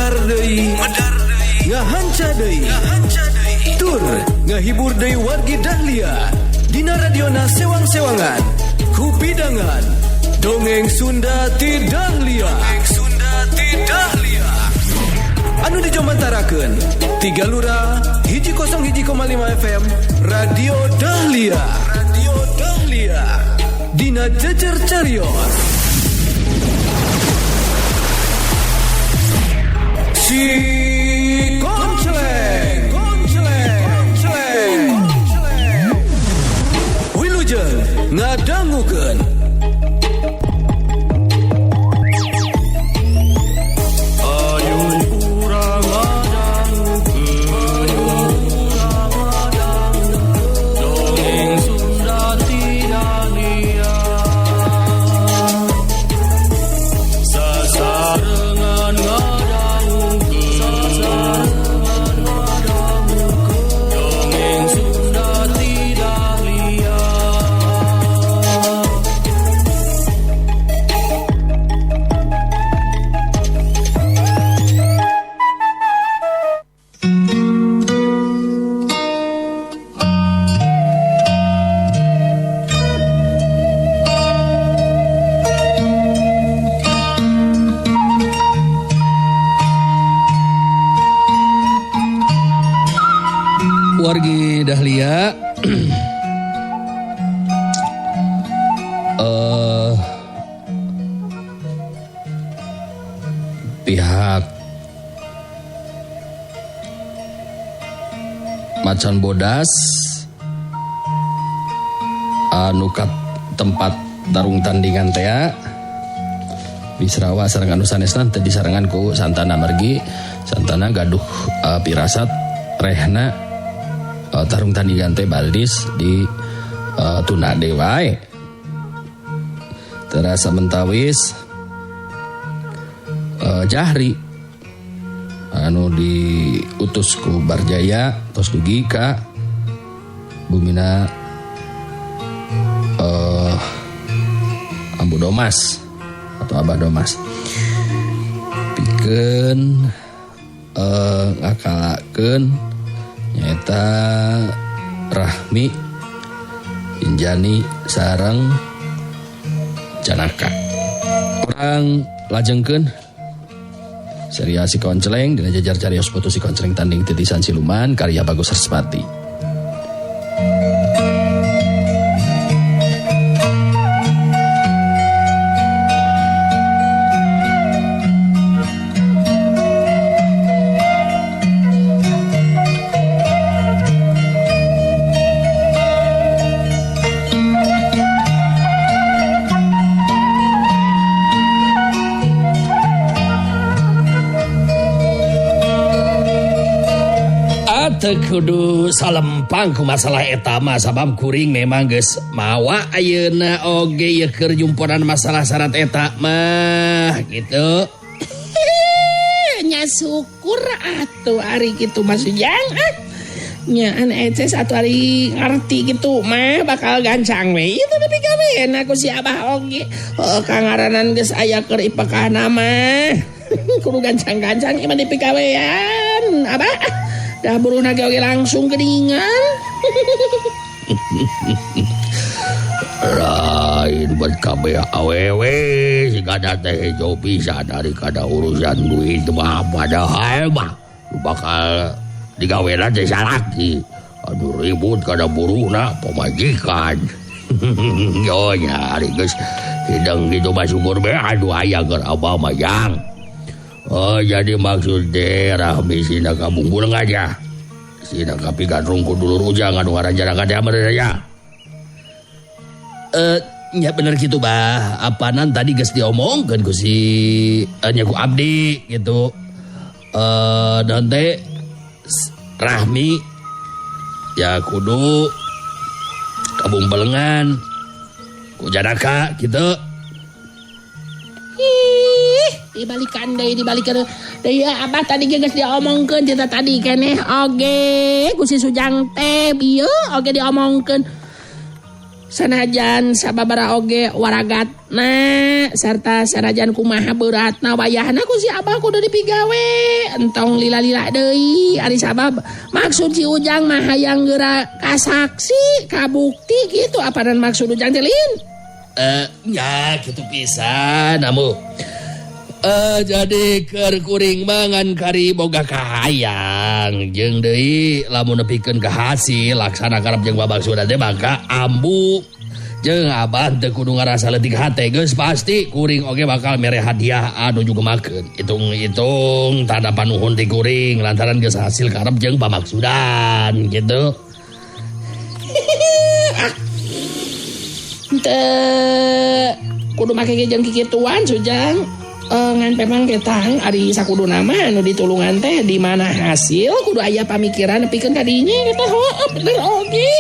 Medar deui, ngahanca deui, tur ngahibur deui wargi Dahlia dina radiona sewang-sewangan kupidangan Dongeng Sunda ti Dahlia. Dongeng Sunda ti Dahlia anu dijomantarakeun Tiga Lura 101,5 FM Radio Dahlia. Radio Dahlia dina Jejer Carios Si Konceleng, Konceleng, Konceleng. Wilujeng ngadangukeun. Ayo urang ngadangukeun, dongeng Sunda ti Dahlia. Sasarengan ngadangukeun, dongeng Sunda ti Dahlia. Wargi Dahlia, pihak Macan Bodas anu ka tempat tarung tandingan tea Wisrawa sareng anu sanesna teu disarengan ku Santana margi Santana gaduh pirasat rehna tarung tandingan teh baris di tunda deui wae. Terasa mentawis Jahri anu diutus ku Barjaya tos dugi ka bumina Ambu Domas atau Abah Domas pikeun ngakalakeun nyaeta Rahmi Injani sareng Janaka. Urang lajengkeun serial Si Konceleng dina jajar carios putu Si Konceleng tanding titisan siluman karya Bagus Respati. Teu kudu salempang ku masalah eta mah sabab kuring memang geus mawa ayeuna oge ieu keur jumponan masalah syarat eta mah gitu. Nya syukur atuh ari kitu mah Sujang. Nya an eces atuh ari ngarti kitu mah bakal gancang we ieu teh nepi ka we ku si Abah oge. Heuh kangaranan geus aya keur ipekahna mah. Kudu gancang-gancang ieu mah dipikawean Abah. Dah buruhna ge oge langsung geuningan. Lain buat kabeh awewe sigana teh hejo pisan ari kana urusan duit mah padahal mah bakal digawena teh salaki. Aduh ribut kana buruhna pamajikan. Yo nya ari geus hidang kitu mah syukur be aduh aya keur abah mah jang. Oh jadi maksud teh Rahmi sina kabungkul aja. Sina kapigandrung ku dulur ujang anu ngaran Janaka teh meureun aya. Nya bener kitu bah. Apanan tadi geus diomongkeun ku si nya ku abdi gitu. Dan teh Rahmi ya kudu kabungbelengan ku Janaka gitu. Ih, dibalikan deui, dibalikan deui. Ya, Abah tadi ge geus diomongkeun cerita tadi keneh oge ku si Sujang teh bieu oge diomongkeun. Sanajan sababara oge waragatna sarta sanajan kumaha beratna wayahna ku si Abah kudu dipigawe entong lila-lila deui ari sabab maksud si Ujang mah hayang geura kasaksi kabukti gitu apanan maksud Ujang teh lin nya kitu pisan amu jadi keur kuring mangan kari boga kahayang jeung deui lamun nepikeun ka hasil laksana karep jeung babaksuda teh maka ambu jeung abah teu kudu ngarasa leutik hate geus pasti kuring oge bakal mere hadiah anu jugemakeun hitung-hitung tanda panuhun ti kuring lantaran geus hasil karep jeung pamaksudan gitu. Teu kudu make jeung kikituan Sujang. Ngan memang ketang ari sakuduna mah anu ditulungan teh di mana hasil kudu aya pamikiran nepikeun ka dinya eta heueuh bener oge.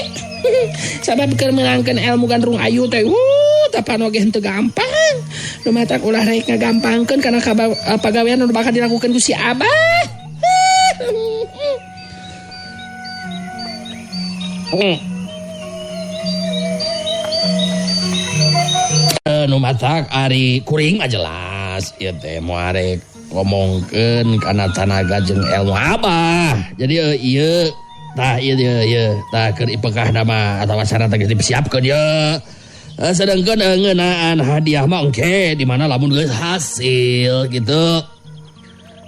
Sabab keur meulangkeun ilmu gandrung ayu teh tapan oge henteu gampang. Nu matak ulah rek ngagampangkeun kana pagawean anu bakal dilakukeun ku si Abah. Nu matak ari kuring mah jelas ieu teh moal rek ngomongkeun kana tanaga jeung ilmu Abah. Jadi ieu tah ieu ieu tah keur ipekahna mah atawa syarat geus disiapkeun ye. Sedangkeun ngeunaan hadiah mah engke di mana lamun geus hasil gitu.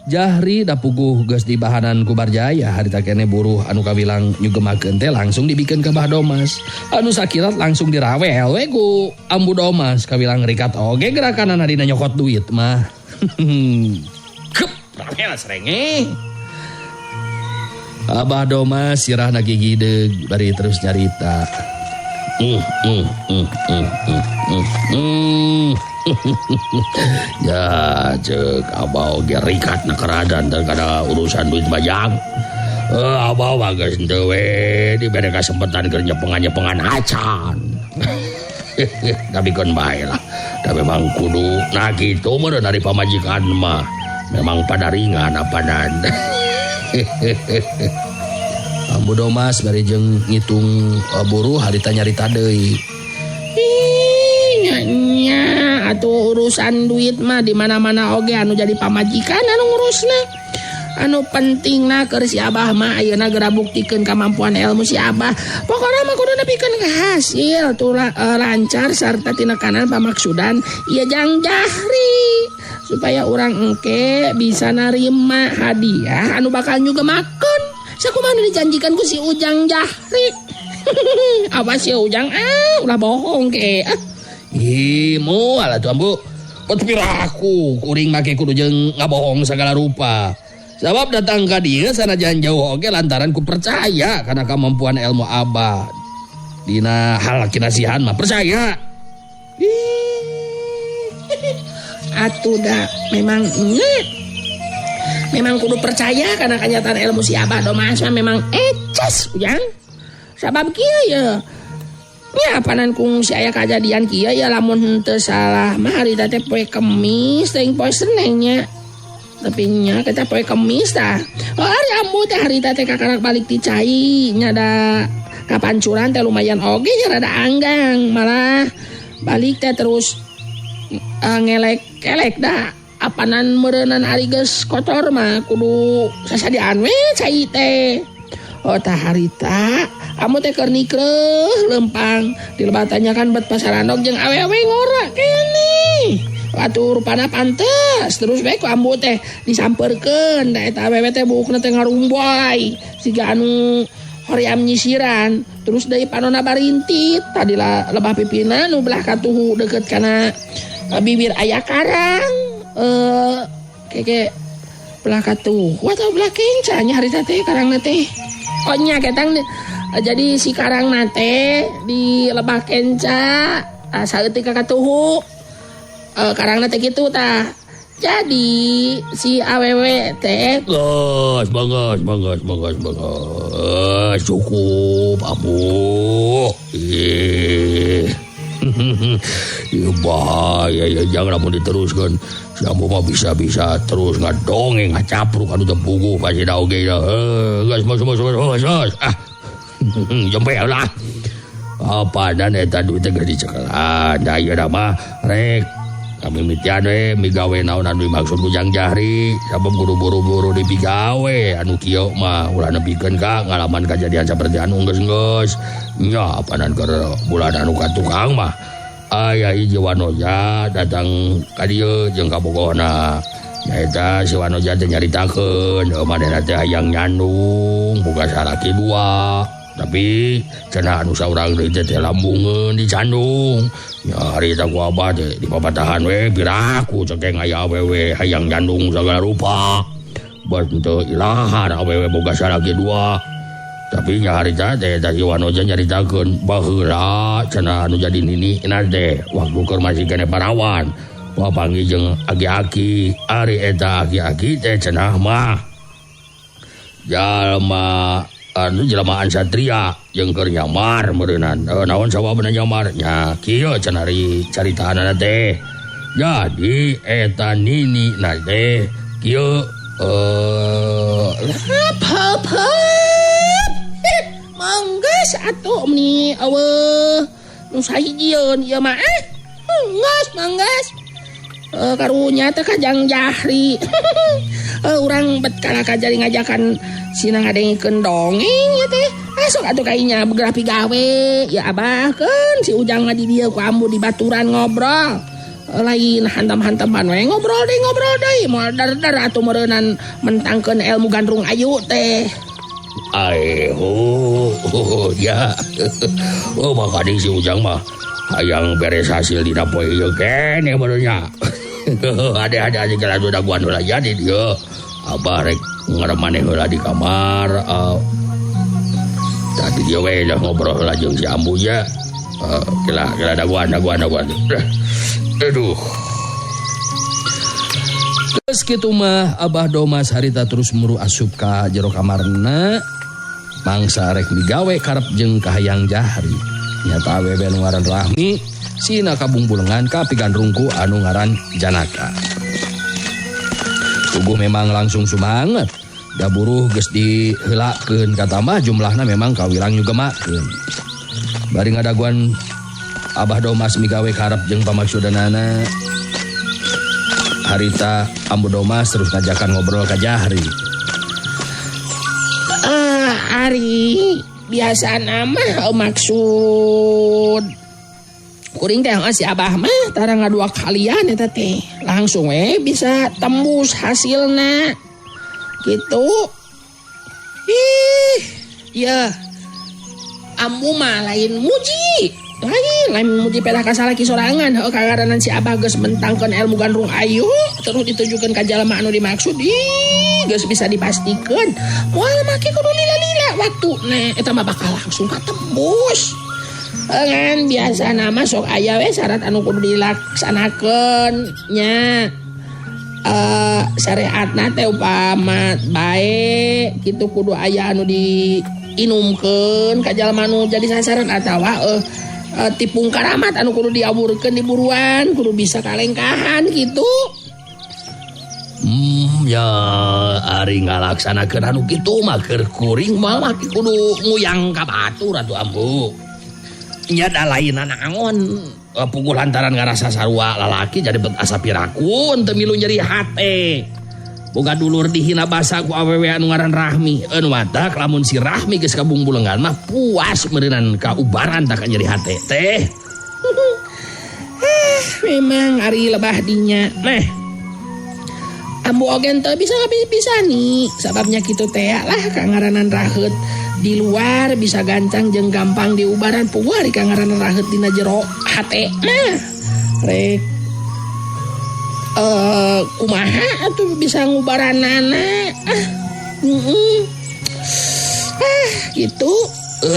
Jahri da puguh geus dibahanan ku Barjaya harita keneh buruh anu kawilang nyugemakeun teh langsung dibikeun ka Bah Domas. Anu sakilat langsung dirawel we ku Ambu Domas kawilang rikat oge gerakanana dina nyokot duit mah. Kep rawel serenge. Abah Domas sirahna gigideug bari terus nyarita. Ya cek abah oge rikat na keradan kana urusan duit bajang. Abah mah geus henteu we dibere kasempetan keur nyepengan-nyepengan acan. Tapi keun bae lah. Da memang kudu nah kitu meureun ari pamajikan mah. Memang pada ringan apanan. Ambu Domas bari jeung ngitung buruh harita nyarita deui. Nya atuh urusan duit mah di mana-mana oge anu jadi pamajikan anu ngurusna. Anu pentingna keur si Abah mah ayeuna geura buktikeun kamampuan ilmu si Abah. Pokona mah kudu nepikeun ka hasil tuh lancar sarta tinekanan pamaksudan ieu jang Jahri supaya urang engke bisa narima hadiah anu bakal nyugemakeun. Sakumaha nu dijanjikan ku si Ujang Jahri. Awas ya Ujang, ulah bohong ke. Ih, moal atuh Ambu. Pot piraku kuring make kudu jeung ngabohong sagala rupa. Sabab datang ka dieu sanajan jauh oge lantaran ku percaya kana kemampuan ilmu Abah. Dina hal kinasihan mah percaya. Atuh da memang nya. Memang kudu percaya karena kenyataan ilmu si Abah Domas mah memang eces Ujang. Sabab kieu ye. Nya apanan kung si aya kajadian kieu ya lamun henteu salah mah harita teh poe Kemis teuing poe Senen nya. Tapi nya kita poe Kemis tah. Oh ari ambu teh harita teh kakarak balik ti cai nya da kapancuran teh lumayan oge nya rada anggang malah balik teh terus ngelek-kelek da. Apanan meureunan ari geus kotor mah kudu sasadian we cai teh. Oh tah harita amu teh keur nikreuh lempang dilebatannya kan bet pasarandog jeung awewe ngora keneh. Atuh rupana pantes terus we ku ambu teh disampeurkeun da eta awewe teh buukna teh ngarumboy siga anu hoream nyisiran terus deui panona barintit tadi lebah pipina nu belah katuhu deukeut kana bibir aya karang. Keke belah katuhu atau belah kenca nya harita teh karangna teh. Oh nya ketang jadi si karangna teh di lebah kenca saeutik ka katuhu. Karangna teh kitu tah. Jadi si awewe teh geus bagus cukup Ambu. Ya bahaya ya jangan lamun diteruskan. Si Ambu mah bisa-bisa terus ngadongeng ngacapruk anu teu puguh pasti da oge dah. Geus masuk. Ah. Jempe lah. Apanan eta duit teh geus dicekelan. Da ayeuna mah rek kami mitian we migawe naon anu dimaksud ku Jang Jahri sabab kudu buru-buru dipigawe anu kieu mah ulah nepikeun ka ngalaman kajadian saperti anu geus-geus. Nya apanan keur bulan anu ka tukang mah aya hiji wanoja datang ka dieu jeung kabogohna. Nyaeta si wanoja teh nyaritakeun manehna teh hayang nyandung boga salaki dua. Tapi cenah anu saurang deui teh lambungeun dicandung. Nya harita ku abah teh dipapatahan we piraku cekeng aya awewe hayang nyandung sagala rupa. Bas teu ilahar awewe boga salaki dua. Tapi nya harita teh eta si wanoja nyaritakeun baheula cenah anu jadi nini teh waktu keur masih keneh parawan. Papanggih jeung aki-aki, ari eta aki-aki teh cenah mah jalma anu jelmaan satria jeung keur nyamar meureunnan. Naon sababna nyamar? Nya kieu cenah ari caritaanana teh. Jadi eta nini na teh kieu hap hap hap. Manggas atuh meni eueuh nu sahijieun ieu mah. Manggas manggas. Karunya teh ka Jang Jahri. Urang bet kalah ka jadi ngajakan sina ngadengikeun dongeng ieu teh. Sok atuh kainya begeura pigawe ya abah keun si Ujang mah di dieu ku ambu di baturan ngobrol. Lain hantam-hantaman we ngobrol deui moal dar-dar atuh meureunan mentangkeun ilmu gandrung ayu teh. Ai ho ya. Oh makanya si Ujang mah hayang beres hasil dina poe ieu keneh meureun nya. Ade-ade aja geus daguan heula jadi dieu. Abah rek ngaremaneh heula di kamar. Tadi dia we dah ngobrol heula jeung si ambu nya. Kela daguan. Aduh. Geus kitu mah Abah Domas harita terus muru asup ka jero kamarna. Mangsa rek migawe karep jeung kahayang Jahri. Nyata awewe anu ngaran Rahmi sina kabungbulengan ka pigandrungku anu ngaran Janaka. Tubuh memang langsung sumanget. Da buruh geus diheulakeun katambah jumlahna memang kawilang nyugemakeun. Bari ngadaguan Abah Domas migawe karep jeung pamaksudanana. Harita Ambu Domas terus ngajakan ngobrol ka Jahri. Ari biasa nama maksud kuring teh si Abah mah tara ngadua kalian eta teh langsung we bisa tembus hasilna gitu. Ih ya ambu mah lain muji lain muji pedah ka salaki sorangan heuh kagaranan si Abah geus mentangkeun ilmu gandrung ayu terus ditujukeun ka jalma anu dimaksud. Ih geus bisa dipastikeun moal make kudu lila-lila waktu ne eta mah bakal langsung katembus. Ngan biasa nama sok aya we syarat anu kudu dilaksanakeun nya. Syariatna teh upama bae kitu kudu aya anu diinumkeun ka jalma anu jadi sasaran atawa tipung karamat anu kudu diawurkeun di buruan kudu bisa kalengkahan kitu. Ya ari ngalaksanakeun anu kitu mah keur kuring mah kudu nguyang ka batur atuh ambu. Nya da lain naon pukul lantaran ngarasa sarua lalaki jadi bet asa piraku teu milu nyeri hate. Boga dulur dihina basa ku awewe anu ngaran Rahmi. Anu matak lamun si Rahmi geus kabungbulengan mah puas meureunan kaubaran tak nyeri hate teh. Memang ari lebah dinya. Nah, ambu oge teu bisa ngabis-bisani sababnya kitu teh lah kangaranan raheut di luar bisa gancang jeung gampang diubaran puguh ari kangaranan raheut dina jero hate mah rek kumaha atuh bisa ngubaranana gitu.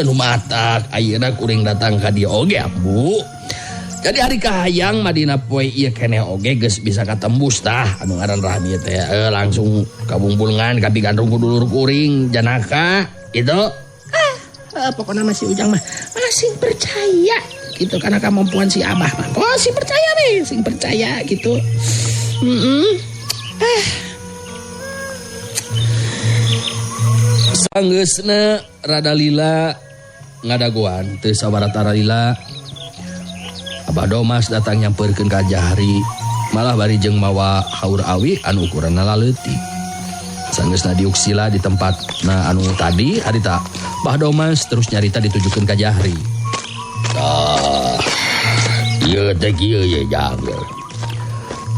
Nu matak ayeuna kuring datang ka dieu oge ambu. Jadi hari kahayang madina poe ieu keneh oge geus bisa katembus tah anu ngaran Rahmi teh langsung kabungbulengan ka pigandrung ku dulur kuring Janaka gitu. Pokokna mah si Ujang mah masih percaya gitu karena kemampuan si Abah mah. Oh, sing percaya we, sing percaya gitu. Sanggeusna rada lila ngadagoan teu sabaratara lila. Abah Domas datang nyamperkeun ka Jahri, malah bari jeung mawa haur awi anu ukuranna laleutik. Sanggeusna diuk sila di tempatna anu tadi harita Bah Domas terus nyarita ditujukeun ka Jahri. Tah, ieu teh kieu ye Jang.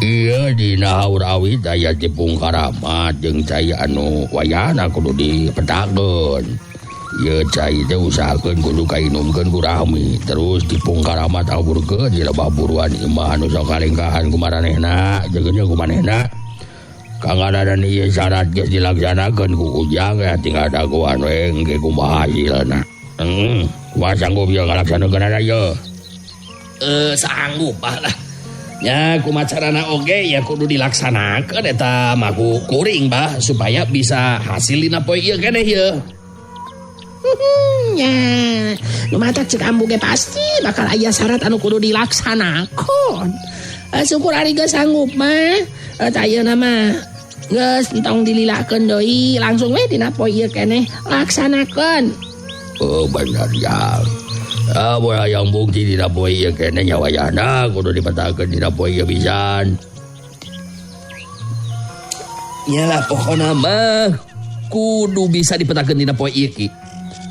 Ieu dina haur awi daya tipung karamat jeung cai anu wayahna kudu dipetakeun. Ieu cai teh usahakeun kudu kainumkeun ku Rahmi, terus tipung karamat aburkeun di lebah buruan imah anu sok kalengkahan ku maranehna, jeung ku manehna. Kangadanan ieu syarat geus dilaksanakeun ku Ujang ya tinggal dagoan we engke kumaha hasilna. Kumaha sanggup ieu ngalaksanakeunana ieu? Sanggup bah lah. Nya kumaha carana oge ya kudu dilaksanakeun eta mah ku kuring bah supaya bisa hasil dina poe ieu keneh ieu. Nya, nu matak cek ambu ge pasti bakal aya syarat anu kudu dilaksanakeun. Syukur ari geus sanggup mah. Tah ayeuna mah geus entong dililakeun deui, langsung we dina poe ieu keneh laksanakeun. Oh bener ya. Mun hayang bukti dina poe ieu keneh nya wayahna kudu dipetakeun dina poe ieu pisan. Nyalah pokona mah kudu bisa dipetakeun dina poe ieu ki.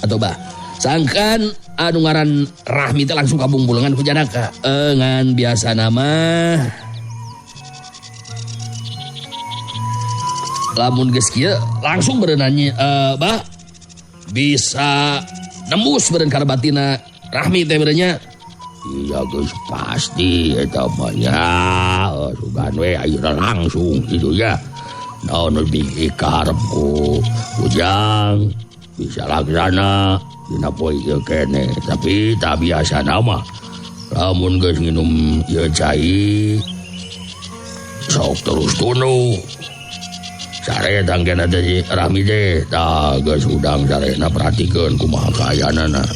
Atau bah, sangkan anu ngaran Rahmi teh langsung kabungbulengan ku Janaka. Ngan biasana mah lamun geus kieu langsung berenanya bah bisa nembus beureun kana batina Rahmi teh beureunya. Iya geus pasti eta mah nya. Sugan we ayeuna langsung kitu ya. Naon nu dikarep ku Ujang bisa laksana dina poe ieu keneh, tapi tak biasana mah lamun geus nginum ieu cai sok terus tunduh. Sare tangkena teh si Rahmi teh tah geus hudang sarena perhatikeun kumaha kaayaanana.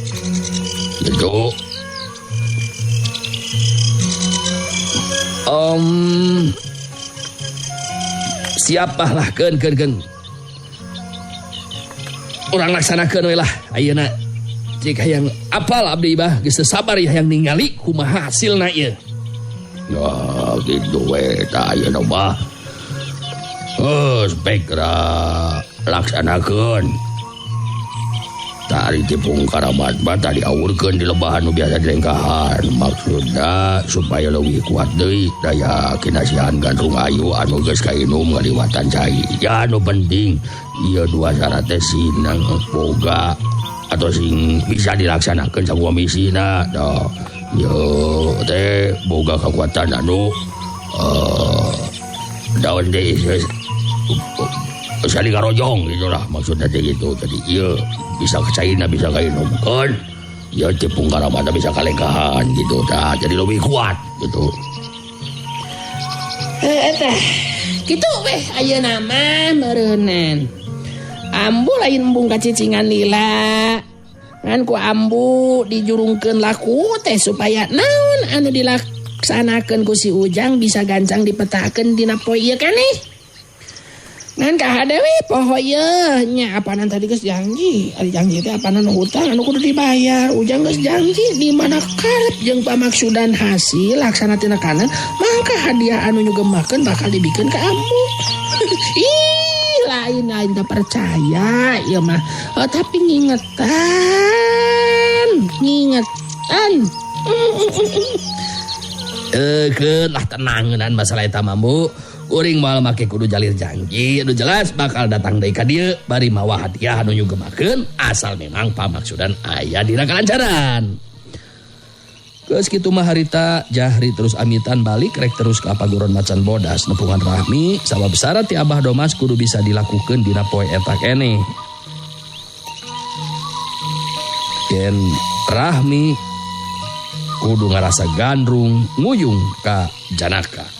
Gitu. Siapalah keun keun keun. Urang laksanakeun we lah ayeuna. Cik hayang apal abdi bah geus teu sabar ya hayang ningali kumaha hasilna ieu. Ya kitu we tah ayeuna mah. Spekra laksanakeun. Tari tipung karamat mah tadi awurkeun di lebahan nu biasa dilengkahan. Maksudna supaya leuwih kuat deui daya kinasihan gandrung ayu anu geus kainum ngaliwatan cai. Ya anu penting ieu dua syarat teh sinang boga atau sing bisa dilaksanakeun sakumaha misina. Tah ieu teh boga kakuatan anu daun teh saling ngarojong gitulah maksudnya teh gitu. Jadi ieu bisa kecaina bisa kainumkeun ieu tipung karamata bisa kalengkahan gitu tah, jadi lebih kuat gitu. Teh kitu weh ayeuna mah meureunnan. Ambu lain embung kacicingan lila. Ngan ku ambu dijurungkeun laku teh supaya naon anu dilaksanakeun ku si Ujang bisa gancang dipetakeun dina poe ieu keneh. Ngan kaha deui poho ieu nya apanan tadi geus janji. Ari janji teh apanan hutang anu kudu dibayar. Ujang geus janji di mana karep jeung pamaksudan hasil laksana tina kanan mangka hadiah anu nyugemakeun bakal dibikeun ka ambu. Ih, lain-lain teu percaya ieu mah. Oh, tapi ngingetan. Keun lah tenangeun masalah eta mah Bu. Kuring moal make kudu jalir janji, anu jelas bakal datang deui ka dieu bari mawa hadiah anu nyugemakeun asal memang pamaksudan aya dina kalancaran. Geus kitu mah harita Jahri terus amitan balik rek terus ka paguron macan bodas nepungan Rahmi sabab syarat ti Abah Domas kudu bisa dilakukeun dina poe eta keneh. Yen Rahmi kudu ngarasa gandrung nguyung ka Janaka.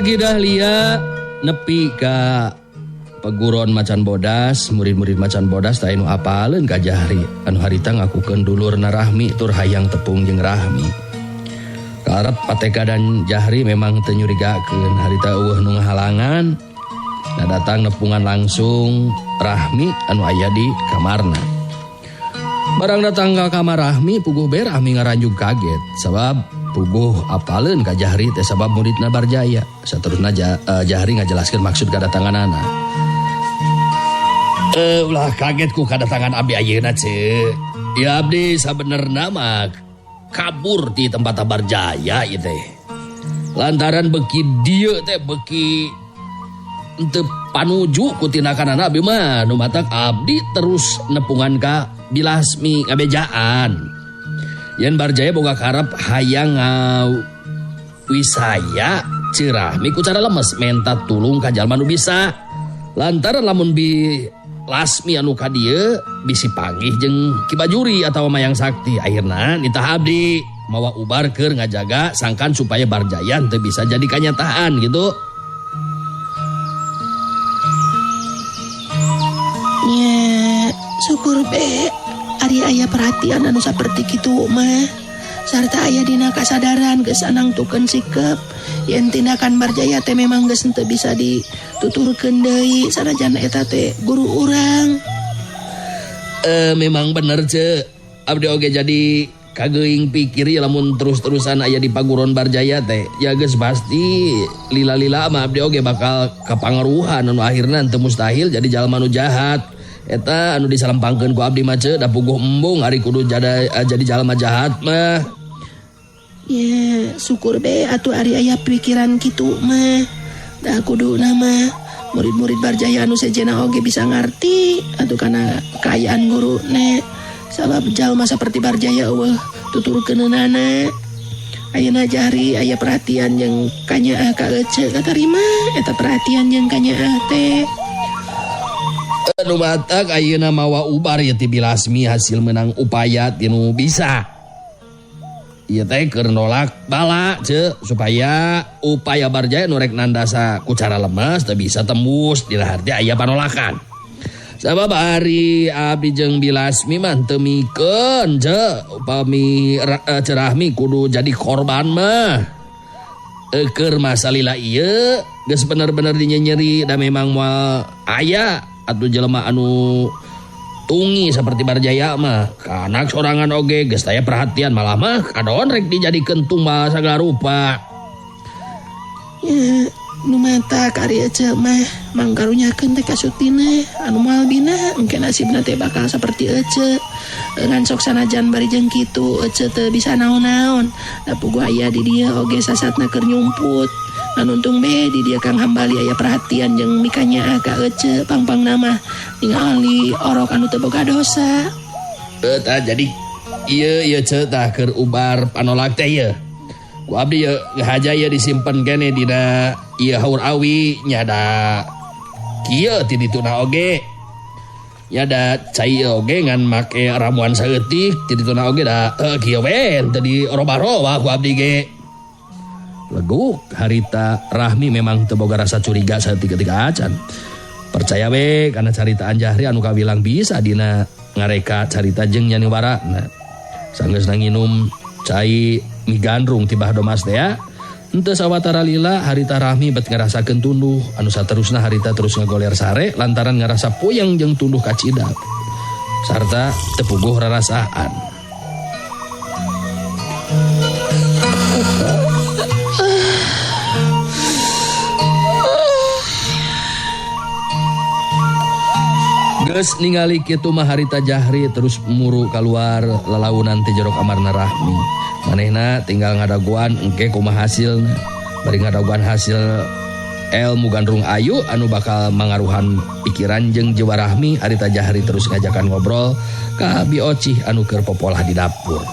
Wargi Dahlia nepi ka peguron Macan Bodas, murid-murid Macan Bodas teh anu apaleun ka Jahri anu harita ngakukeun dulurna Rahmi tur hayang tepung jeung Rahmi. Karep Pateka dan Jahri memang teu nyurigakeun harita eueuh nu ngahalangan. Nah, datang nepungan langsung Rahmi anu aya di kamarna. Barang datang ka kamar Rahmi, puguh be Rahmi ngaranjug kaget sabab puguh apaleun ka Jahri teh sabab muridna Barjaya. Saterusna Jahri ngajelaskeun maksud kadatanganana. Ulah kaget ku kadatangan abdi ayeuna ce. Ya abdi sabenerna mah kabur di tempat Barjaya ieu teh. Lantaran beki dieu teh beki teu panuju ku tindakanana abdi mah nu matak abdi terus nepungan ka Bilasmi ngabejaan. Yen Barjaya boga karep hayang wisaya Cirahmi ku cara lemes menta tulung ka jalma nu bisa. Lantaran lamun Bilasmi anu ka dieu bisi panggih jeung Ki Bajuri atawa Mayang Sakti. Akhirna nitah abdi mawa ubar keur ngajaga sangkan supaya Barjaya teu bisa jadi kanyataan gitu. Nya, syukur be ari aya perhatian anu saperti kitu mah. Sarta aya dina kasadaran geus anangtukeun sikep yen tindakan Barjaya teh memang geus henteu bisa dituturkeun deui sanajan eta teh guru urang. Memang bener ce, abdi oge jadi kageuing pikir ya lamun terus-terusan aya di paguron Barjaya teh ya geus pasti lila-lila mah abdi oge bakal kapangaruhan anu akhirna teu mustahil jadi jalma nu jahat. Eta anu disalempangkeun ku abdi mah ce, da puguh embung ari kudu jadi jalma jahat mah. Ya, syukur be atuh ari aya pikiran kitu mah. Da kuduna mah murid-murid Barjaya anu sejenna oge bisa ngarti atuh kana kaayaan guruna. Sabab jalma saperti Barjaya eueuh tuturkeunana. Ayeuna Jahri aya perhatian jeung kanyaah ka Ece katarima eta perhatian jeung kanyaah teh. Nu matak ayeuna mawa ubar ya ti Bilasmi hasil menang upaya tinu bisa. Ieu teh keur nolak bala ce supaya upaya Barjaya nu rek nandasa ku cara lemes teu bisa tembus dina harti aya panolakan. Sabab ari abdi jeung Bilasmi mah teu mikeun ce upami Cerahmi kudu jadi korban mah. Keur masalila ieu geus bener-bener dinyenyeri da memang moal aya atuh jelema anu tungi seperti Barjaya mah kanak sorangan oge geus taya perhatian malah mah kadon rek dijadikeun tumbal sagala rupa. Ya, nu mata kari Ece mah mangkarunyakeun teh ka Sutina anu moal bina engke nasibna teh bakal saperti Ece. Ngan sok sanajan bari jeung kitu Ece teu bisa naon-naon. Da puguh aya di dieu oge sasatna keur nyumput. Ngan untung be di dieu Kang Hambali aya perhatian jeung mikanyaah ka Ece pangpang nama ningali orok anu teu boga dosa. Tah jadi ieu ieu ce tah keur ubar panolak teh ieu. Ku abdi ieu ngahaja ieu disimpen kene dina ieu haur awi nya da kieu ti dituna oge. Nya da cai oge ngan make ramuan saeutik ti dituna oge da kieu we teu diroba-roba ku abdi ge. Leguk harita Rahmi memang teu boga rasa curiga saeutik-eutik acan. Percaya we kana caritaan Jahri anu kawilang bisa dina ngareka carita jeung nyaniwarana. Sanggeus nginum cai migandrung ti Bah Domas teh ya. Henteu sawatara lila harita Rahmi bet ngarasakeun tunduh anu saterusna harita terus ngagoler sare lantaran ngarasa puyeng jeung tunduh kacida sarta teu puguh rarasaan. Geus ningali kitu mah harita Jahri terus muru kaluar lalaunan ti jero kamarna Rahmi. Manehna tinggal ngadaguan engke kumaha hasilna. Bari ngadaguan hasil ilmu gandrung ayu anu bakal mangaruhan pikiran jeung jiwa Rahmi, harita Jahri terus ngajakan ngobrol ka Bi Ocih anu keur popolah di dapur.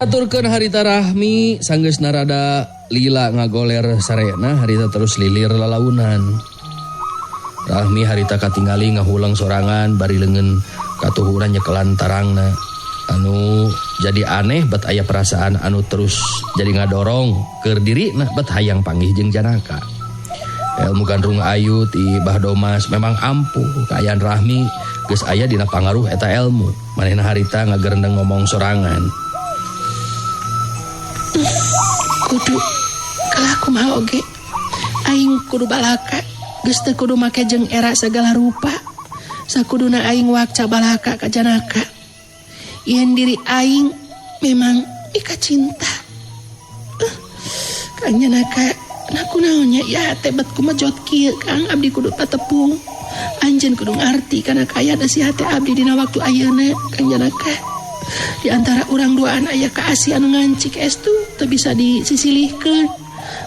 Dihaturkeun harita Rahmi sanggeus narada lila ngagoler sarena harita terus lilir lalaunan. Rahmi harita katingali ngahulang sorangan bari leungeun katuhuran nyekelan tarangna. Anu jadi aneh bet aya perasaan anu terus jadi ngadorong keur dirina bet hayang panggih jeung Janaka. Ilmu gandrung ayu ti Bah Domas memang ampuh kaayaan Rahmi geus aya dina pangaruh eta ilmu. Manehna harita ngagerendeng ngomong sorangan. Kudu kalah kumaha oge aing kudu balaka geus teu kudu make jeung era segala rupa sakuduna aing wakca balaka ka Janaka yen diri aing memang mika cinta. Kang Janaka naku naonnya ya teh bet kumejot kieu Kang abdi kudu patepung anjeun kudu ngarti kana kaayaan si hate abdi dina waktu ayeuna Kang Janaka. Di antara urang duaan aya kaasi anu ngancik estu teu bisa disisilihkeun.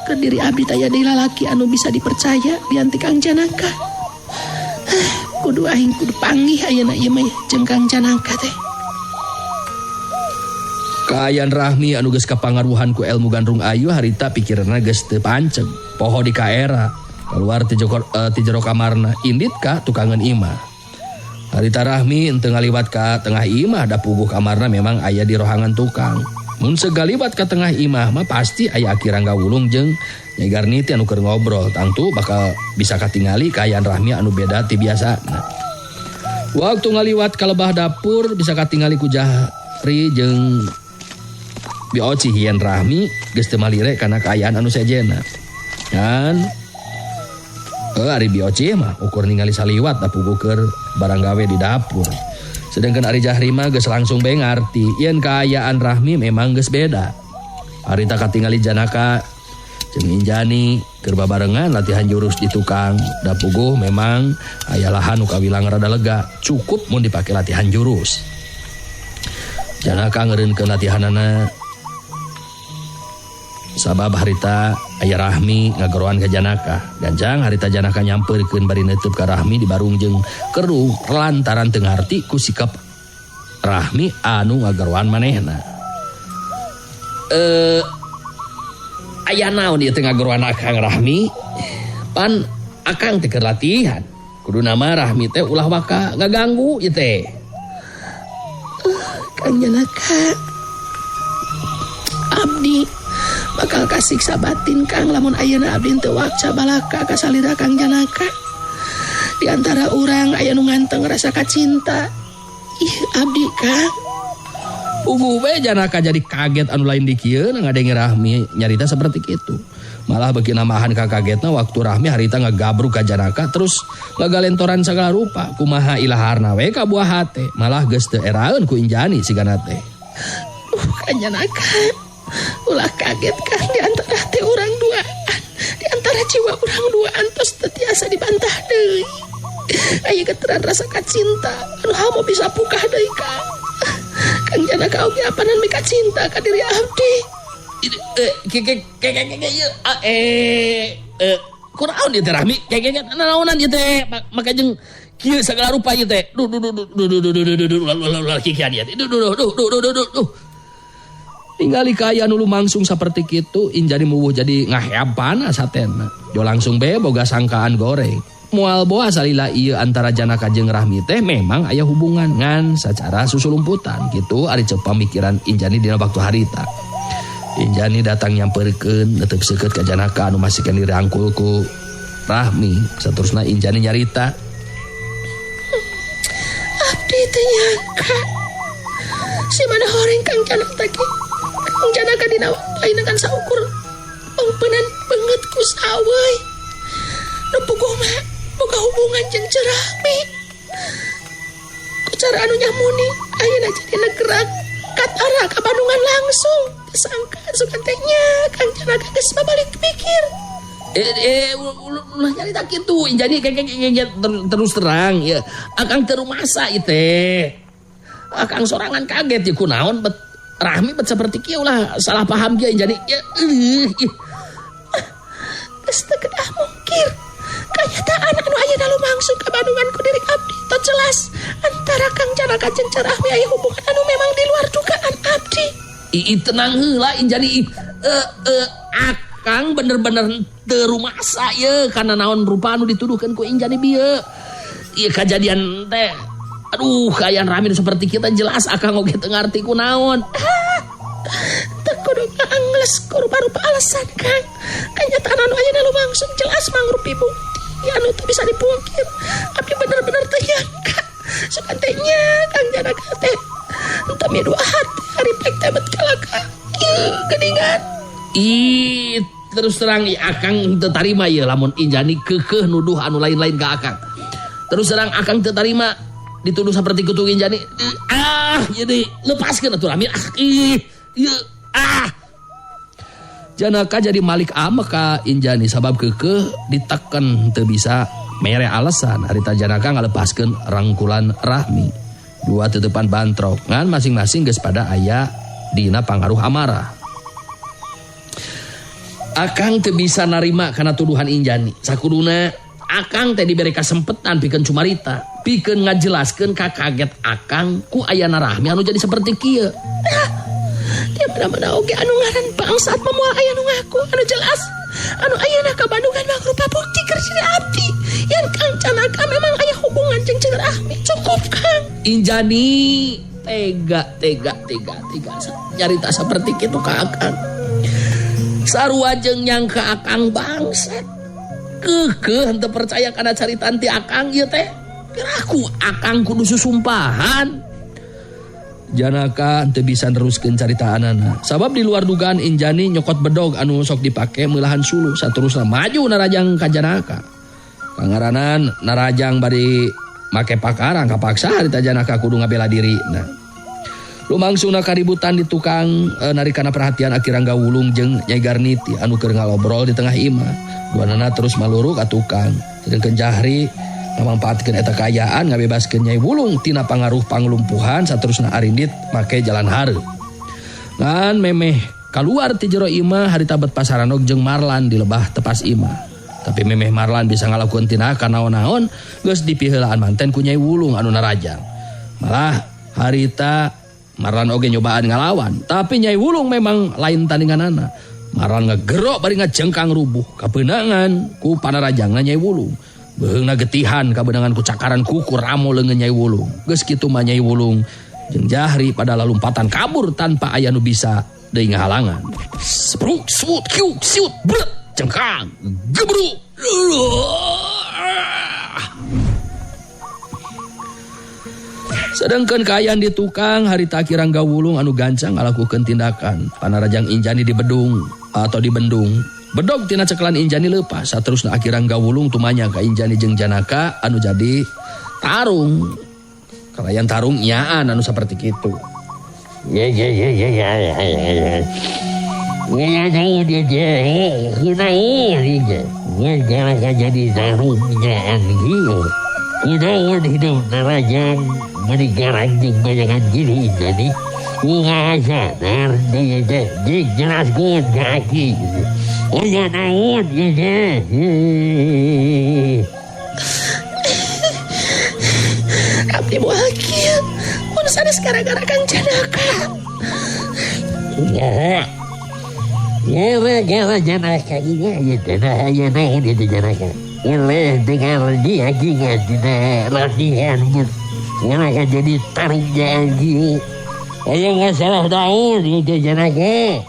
Keur diri abdi taya deui lalaki anu bisa dipercaya dianti Kang Janaka. Kudu aing kudu panggih ayeuna ieu mah jeung Kang Janaka teh. Kaayaan Rahmi anu geus kapangaruhan ku ilmu gandrung ayu harita pikiranna geus teu panceg. Poho di kaera keluar ti jero kamarna indit ka tukangeun imah. Harita Rahmi henteu ngaliwat ka tengah imah da puguh kamarna memang aya di rohangan tukang. Mun segaliwat ka tengah imah mah pasti aya Aki Rangga Wulung jeung Nyai Garniti anu keur ngobrol. Tangtu bakal bisa katingali kaayaan Rahmi anu beda ti biasana. Waktu ngaliwat ka lebah dapur bisa katingali ku Jahri jeung Bioci hieun Rahmi geus teu malire kana kaayaan anu sejena. Kan ari Bioci mah ukur ningali saliwat da puguh keur barang gawe di dapur. Sedangkan ari Jahri mah geus langsung bae ngarti yen kaayaan Rahmi memang geus beda. Harita katingali Janaka jeung Injani keur babarengan latihan jurus di tukang. Da puguh memang aya lahan nu kawilang rada lega, cukup mun dipake latihan jurus. Janaka ngeureunkeun latihanana sabab harita aya Rahmi ngageroan ka Janaka. Gancang harita Janaka nyampeurkeun bari neuteub ka Rahmi di barung jeung keruh lantaran teu ngarti ku sikap Rahmi anu ngageroan manehna. Aya naon ieu teh ngageroan Akang Rahmi? Pan Akang teh keur latihan. Kuduna mah Rahmi teh ulah waka ngaganggu ieu teh. Kang Janaka abdi bakal kasiksa batin Kang lamun ayeuna abdi teu wakca balaka ka salira Kang Janaka. Di antara urang aya nu nganteng rasa kacinta. Ih abdi Kang. Puguh we Janaka jadi kaget anu lain di kieu ngadenge Rahmi nyarita seperti kitu. Malah beuki namahan ka kagetna waktu Rahmi harita ngagabruk ka Janaka terus ngagalentoran sagala rupa. Kumaha ilaharna we ka buah hate. Malah geus teu eraeun ku Injani sigana teh. Kang Janaka ulah kaget Kang di antara teh urang duaan, di antara jiwa urang duaan tos teu tiasa dibantah deui. Aya geteran rasa kacinta anu hamo bisa pukah deui Kang. Kang Janaka oge apanan mika cinta ka diri abdi. Kunaon ieu teh Rahmi? Naonan ieu teh maka jeung kieu sagala rupa ieu teh. Duh duh duh duh duh duh duh duh duh ulah kikian ieu teh. Duh duh duh duh duh duh duh. Ningali kaayaan nu lumangsung saperti kitu Injani muwuh jadi ngaheab panas hatena. Jo langsung be boga sangkaan goreng. Moal boa salila ieu antara Janaka jeung Rahmi teh memang aya hubungan ngan sacara susulumputan kitu ari ceuk pamikiran Injani dina waktu harita. Injani datang nyamperkeun neuteub seukeut ka Janaka anu masih keneh dirangkul ku Rahmi. Saterusna Injani nyarita. Abdi teu nyangka si mana horeng Kang Janaka teh. Kang Janaka dina waktu ayeuna kan saukur pengpenan beungeut ku saweuy. Nu puguh mah boga hubungan jeung Rahmi. Ku cara anu nyamuni ayeuna jadi negerak katara ka Bandungan langsung. Sangka sugan teh nya Kang Janaka geus babalik pikir. Ulah nyarita kitu Injani terus terang ya. Akang teu rumasa ieu teh. Akang sorangan kaget ya kunaon bet Rahmi bet seperti kieu ulah salah paham kieu Injani. Ya ih. Geus teu kedah mungkir. Kanyataan anu ayeuna lumangsung ka Bandungan ku diri abdi teu jelas antara Kang Janaka jeung Rahmi aya hubungan anu memang di luar dugaan abdi. Ii tenang heula Injani akang bener-bener teu rumasa ye kana naon rupa anu dituduhkeun ku Injani bieu. Ieu kajadian teh aduh kaayaan Rahmi seperti kita jelas akang oge teu ngarti ku naon. Teu kudu ngaangles ku rupa-rupa alasan Kang. Kanyataan anu ayeuna lumangsung jelas mangrupi bukti anu teu bisa dipungkir. Abdi bener-bener teu nyangka. Sugan teh nya Kang Janaka teh teu dua hati ari pek teh bet kalaka. Ieu geuningan. Ih, terus terang akang teu tarima ieu lamun Injani keukeuh nuduh anu lain-lain ka akang. Terus terang akang teu tarima dituduh seperti kutu Injani. Ah, jadi lepaskeun atuh Rahmi. Ah, ih, ieu ah. Janaka jadi malik ambek ka Injani sabab keukeuh diteken teu bisa mere alasan harita Janaka ngalepaskeun rangkulan Rahmi. Dua tutupan bantrok ngan masing-masing geus pada aya dina pangaruh amarah. Akang teu bisa narima kana tuduhan Injani. Sakuduna akang teh dibere kasempetan pikeun cumarita, pikeun ngajelaskeun ka kaget akang ku ayana Rahmi anu jadi seperti kieu. Dia mana-mana oge anu ngaran bangsat mah moal aya nu ngaku anu jelas. Anu ayeuna ka Bandungan mangrupa bukti keur diri abdi. Yen Kang Janaka memang aya hubungan jeung Ceu Rahmi. Cukup Kang. Injani tega tega tega tega nyarita seperti kitu ka akang. Sarua jeung nyangka akang bangsat. Keukeuh henteu percaya kana caritaan ti akang ieu teh. Piraku akang kudu susumpahan. Janaka henteu bisa neruskeun caritaanana. Sabab di luar dugaan Injani nyokot bedog anu sok dipake meulahan suluh saterusna maju narajang ka Janaka. Pangaranan narajang bari make pakarang kapaksa harita Janaka kudu ngabela diri. Nah. Lumangsungna kaributan di tukang narikana perhatian Aki Rangga Wulung jeung Nyai Garniti anu keur ngalobrol di tengah imah. Duanana terus maluruk ka tukang. Sedengkeun Jahri ngamangpaatkeun eta kaayaan ngabebaskeun Nyai Wulung tina pangaruh panglumpuhan saterusna arindit make jalan hareup. Ngan memeh kaluar ti jero imah harita bet pasaranog jeung Marlan di lebah tepas imah. Tapi memeh Marlan bisa ngalakukeun tindakan naon-naon geus dipiheulaan manten ku Nyai Wulung anu narajang. Malah harita Marlan oge nyobaan ngalawan, tapi Nyai Wulung memang lain tandinganana. Marlan ngegerok bari ngajengkang rubuh kabeunangan ku panarajangna Nyai Wulung. Beheungna getihan kabeunangan ku cakaran kuku ramo leungeun Nyai Wulung. Geus kitu mah Nyai Wulung jeung Jahri pada lalumpatan kabur tanpa aya nu bisa deui ngahalangan. Sepruk suut kiuk siut bret jengkang gebruk. Sedangkan kaayaan di tukang harita Aki Rangga Wulung anu gancang ngalakukeun tindakan. Panarajang Injani dibedung atau dibendung. Bedog tina cekelan Injani leupas. Saterusna Aki Rangga Wulung tumanya ka Injani jeung Janaka anu jadi tarung. Kalayan tarung nyaan anu saperti kitu. Hidup narajang meninggaran jeung bayangan gini jadi sadar jelaskeun ka aki. Aya naon ieu. Abdi moal kieu mun sanes gara-gara Kang Janaka. Ya. Gara-gara Janaka ieu teh aya naon ieu Janaka. Eleh dengar dia gingan dina latihan Janaka jadi tarik lagi. Ayo nggak salah naon itu Janaka.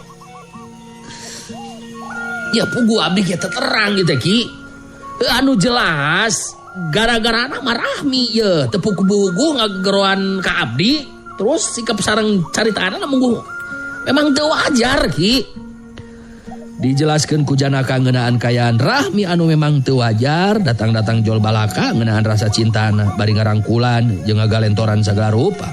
Ya pugu abdi kita terang gitu Ki. Anu jelas gara-gara nama Rahmi ye tepuk bugu ngageroan ka abdi terus sikap sareng caritaana munggu memang teu wajar Ki. Dijelaskeun ku Janaka ngeunaan kaayaan Rahmi anu memang teu wajar datang-datang jol balaka ngeunaan rasa cintana bari ngarangkulan jeung ngagalentoran sagala rupa.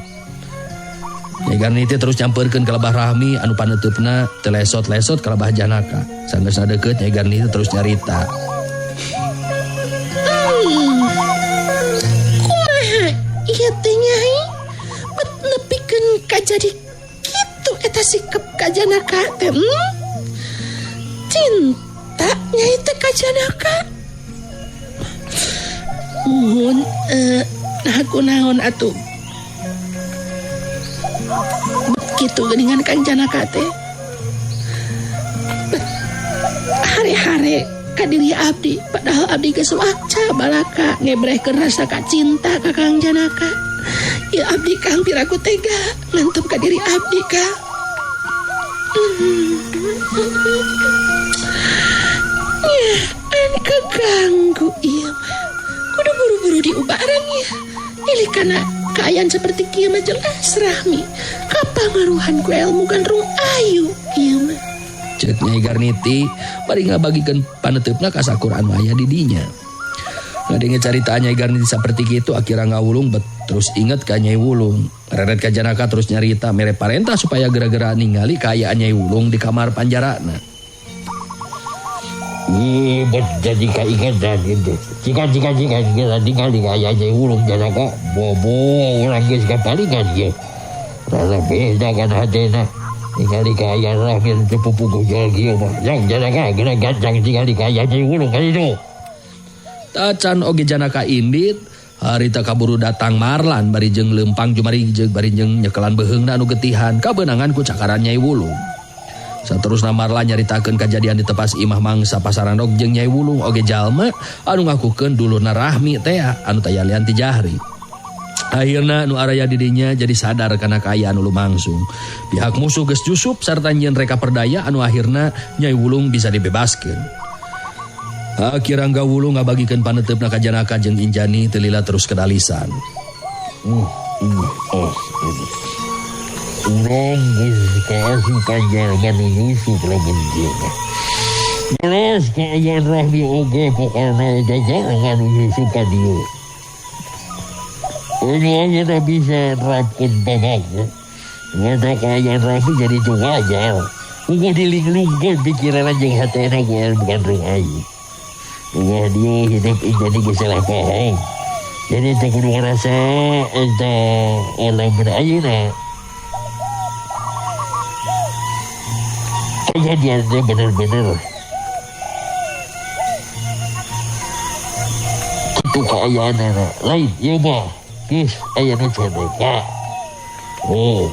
Nyai Garniti terus nyampeurkeun ka lebah Rahmi anu paneuteupeuna teu lesot-lesot ka lebah Janaka. Sanggeusna deukeut Nyai Garniti terus nyarita. Kumaha ieu teh Nyai? Bet nepikeun ka jadi kitu eta sikep ka Janaka teh. Cinta Nyai teh ka Janaka. Muhun nah kunaon atuh. Kitu geuningan Kang Janaka teh. Hare-hare ka diri abdi, padahal abdi geus waca balaka ngebrehkeun rasa kacinta ka Kang Janaka. Ya abdi Kang piraku tega ngantep ka diri abdi Kang. Ya, an keganggu ieu mah. Kudu buru-buru diubaran ya. Ini karena kaayaan seperti kieu mah jelas Rahmi. Kapangaruhan ku ilmu gandrung ayu ieu mah. Ceuk Nyai Garniti bari ngabagikeun paneuteup ka sakur anu aya di dinya. Ngadenge carita Nyai Garniti saperti kitu akhirna ngawulung bet terus inget ka Nyai Wulung. Reret ka Janaka terus nyarita mere parentah supaya gara-gara ningali kaayaan Nyai Wulung di kamar panjarana. Ih, bet jadi kaingetan gitu. Jika ningali kaayaan Nyai Wulung Janaka, bobo urang geus kapalingan ieu. Rada beda kan hatena. Ningali kaayaan Rahmi teu pupuguh jual kieu mah. Yang Janaka geura gancang ningali kaayaan Nyai Wulung ka ditu. Tacan oge Janaka indit, harita kaburu datang Marlan bari jeung leumpang jumari jeung bari jeung nyekelan beuheungna anu getihan kabeunangan ku cakaran Nyai Wulung. Saterusna Marlan nyaritakeun kajadian di tepas imah mangsa pasarandog jeung Nyai Wulung oge jalma anu ngakukeun dulurna Rahmi teh anu taya lian ti Jahri. Akhirna nu araya di dinya jadi sadar kana kaayaan nu lumangsung. Pihak musuh geus jusup sarta nyieun reka perdaya anu akhirna Nyai Wulung bisa dibebaskeun. Akhirna Rangga Wulung ngabagikeun paneuteup ka Janaka jeung Injani teu lila terus kedalisan. Urang geus kaasup panjara nu nyusup lamun ieu mah. Jelas kaayaan Rahmi oge pokona jajaran anu nyusup ka dieu. Ini aja bisa nerapkeun babak. Ngada kaayaan Rahmi jadi teu wajar. Uga dilinglungkeun pikiran jeung hatena ku ilmu gandrung ayu. Wah dia hidup Injani geus salah paham. Jadi teu kudu ngarasa eta alam ayeuna. Kejadian teh bener-bener kitu kaayaanana. Lain ieu mah geus aya nu ceneka. Oh,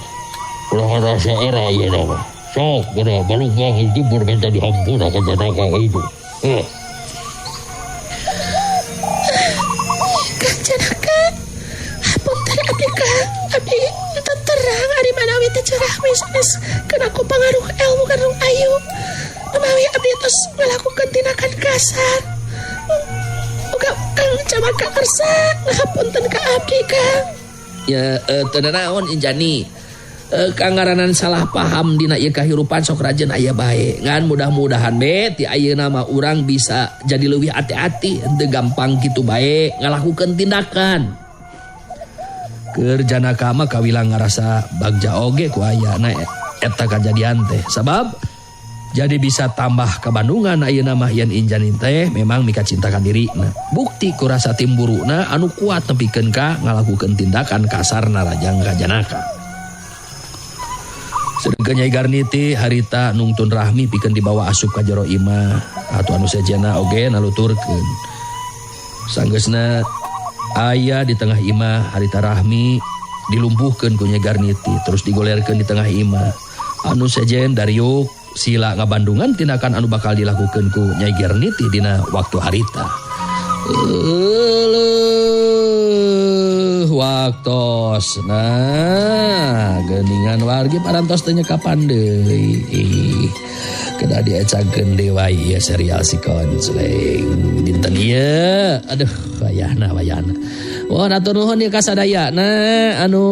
ulah ngarasa era ayeuna mah. Sok geura balunggang jebur minta dihampura ka Janaka itu. Kang Janaka, hapunten abdi Kang, abdi teu terang ari manawi teh Rahmi sanes kana ku pangaruh ilmu gandrung ayu. Manawi abdi tos ngalakukeun tindakan kasar. Uga Kang Janaka kersa ngapunten ka abdi Kang. Ya teu nanaon Injani. Kangaranan salah paham dina ieu kahirupan sok rajin aya bae. Ngan mudah-mudahan be ti ayeuna mah urang bisa jadi leuwih ati-ati, henteu gampang kitu bae ngalakukeun tindakan. Keur Janaka mah kawilang ngarasa bagja oge ku ayana eta kajadian teh. Sabab jadi bisa tambah kabandungan ayeuna mah yen Injani teh memang mikacinta ka dirina. Bukti ku rasa timburuna anu kuat nepikeun ka ngalakukeun tindakan kasar narajang ka Janaka. Sedengkeun Nyai Garniti harita nungtun Rahmi pikeun dibawa asup ka jero imah atuh anu sejenna oge naluturkeun. Sanggeusna aya di tengah imah harita Rahmi dilumpuhkeun ku Nyai Garniti terus digolerkeun di tengah imah. Anu sejen dariuk sila ngabandungan tindakan anu bakal dilakukeun ku Nyai Garniti dina waktu harita. Waktos nah geuningan wargi parantos teh nyekapan deui. Ih, kedah diecangkeun deui wae ieu serial si Konsleng dinten ieu. Aduh, wayahna. Wah, atur nuhun ieu ka sadayana anu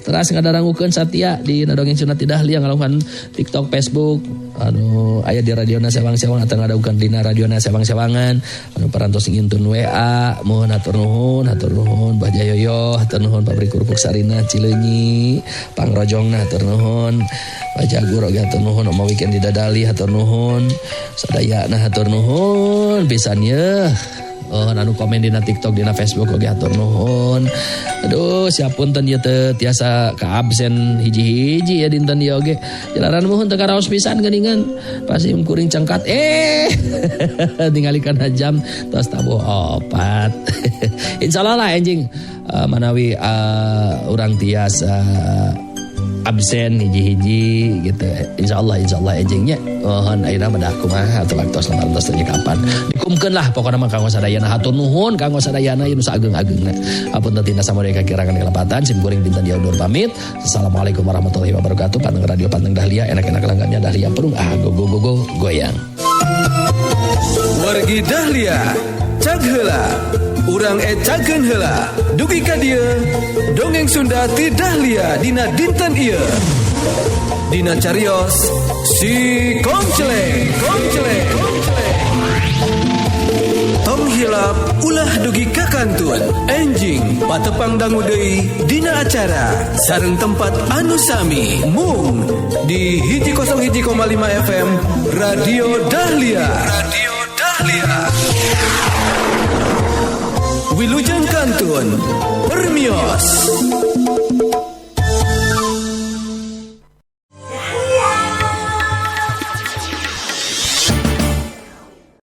teras ngadarangukeun satia di Dongeng Sunda Ti Dahlia ngalakukan TikTok, Facebook anu aya di radiona sewang-sewang atau ngadagukeun dina radiona sewang-sewangan anu parantos ngintun WA. Mohon atur nuhun Bah Jayoyo, hatur nuhun pabrik kerupuk Sarina Cileunyi, Pangrojongna hatur nuhun, Bah Jagur oge hatur nuhun, Oma Weekend di Dadali hatur nuhun, sadayana hatur nuhun pisan yeuh. Oh, anu komen dina TikTok, dina Facebook oge hatur nuhun. Aduh, siapunten ieu teu tiasa kaabsen hiji-hiji ya dinten ieu oge. Jalaran muhun teu karaos pisan geuningan. Pasti kuring cengkat. Ningali kana jam tos tabuh 4. Insyaallah lah enjing manawi urang tiasa absen hiji-hiji gitu. Insyaallah enjingnya mohon ayeuna mah dah kumaha atuh waktos lantos teh kapan. Dikumkeun lah pokona mah kanggo sadayana, hatur nuhun kanggo sadayana ieu nu saageng-agengna. Apunten tina samodaya kakirangan kelepatan, sim kuring dinten dieu undur pamit. Assalamualaikum warahmatullahi wabarakatuh. Panteng radio panteng Dahlia, enak-enak langgannya Dahlia perung ah go go go go goyang. Wargi Dahlia, cag heula. Urang ecakeun heula. Dugi ka dieu, dongeng Sunda ti Dahlia dina dinten ieu. Dina carios si Konceleng, Konceleng, Konceleng. Tong hilap ulah dugi ka kantun. Enjing patepang dangu deui dina acara sareng tempat anu sami mung di 101,5 FM Radio Dahlia. Radio Dahlia. Wilujeng kantun permios.